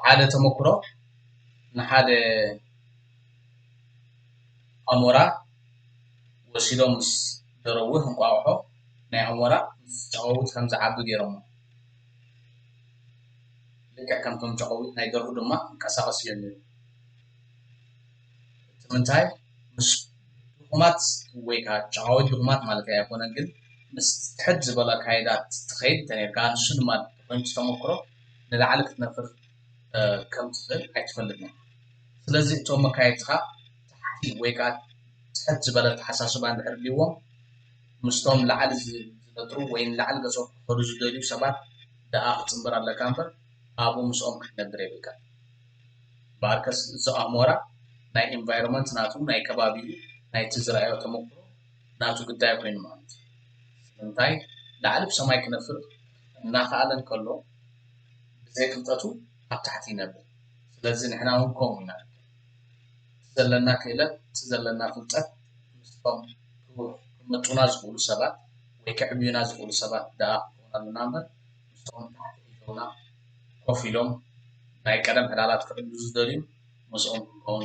ሓደ ተመክሮ ንሓደ ኣሞራ ወሲዶም ምስ ደረውህ እንቋቑሖ ናይ ኣሞራ ምስ ጨቐዊት ከም ዝዓቢ ገይሮሞ። ልክዕ ከምቶም ጨቐዊት ናይ ደርሁ ድማ ክንቀሳቐስ ጀሚሩ። እቲ ምንታይ ምስ ድኹማት ወይ ከዓ ጨቓዊት ድኹማት ማለት ኣይኮነን፣ ግን ምስ ትሕት ዝበለ ኣካይዳ ትኸይድ ተነርካ ንሱ ድማ ኮይኑ ተመክሮ ንላዕሊ ክትነፍር ከም ትኽእል ኣይትፈልጥን። ስለዚ እቶም መካየድትኻ ታሕቲ ወይ ከዓ ትሕት ዝበለ ኣተሓሳስባ እንድሕር ድዎም ምስቶም ላዕሊ ዝነጥሩ ወይ ንላዕሊ ገጾም ክኸዱ ዝደልዩ ሰባት ደኣ ክጽንብር ኣለካ እምበር ኣብኡ ምስኦም ክትነብር የብልካ። በኣርከስ እዚ ኣሞራ ናይ ኢንቫይሮመንት ናቱ ናይ ከባቢኡ ናይቲ ዝረኣዮ ተመክሮ ናቱ ግዳይ ኮይኑ ማለት እዩ። ስለምንታይ ላዕሊ ብሰማይ ክነፍር እናኸኣለ እንከሎ ብዘይ ፍልጠቱ ኣብ ታሕቲ ይነብር። ስለዚ ንሕና እውን ከምኡ ኢና ንርከብ። እቲ ዘለና ክእለት እቲ ዘለና ፍልጠት ምስቶም ክመጡና ዝኽእሉ ሰባት ወይ ከዕብዩና ዝኽእሉ ሰባት ደኣ ክኸውን ኣለና እምበር ምስቶም ታሕቲ ሒዞምና ኮፍ ኢሎም ናይ ቀደም ዕላላት ክዕብዩ ዝደልዩ ምስኦም ክንከውን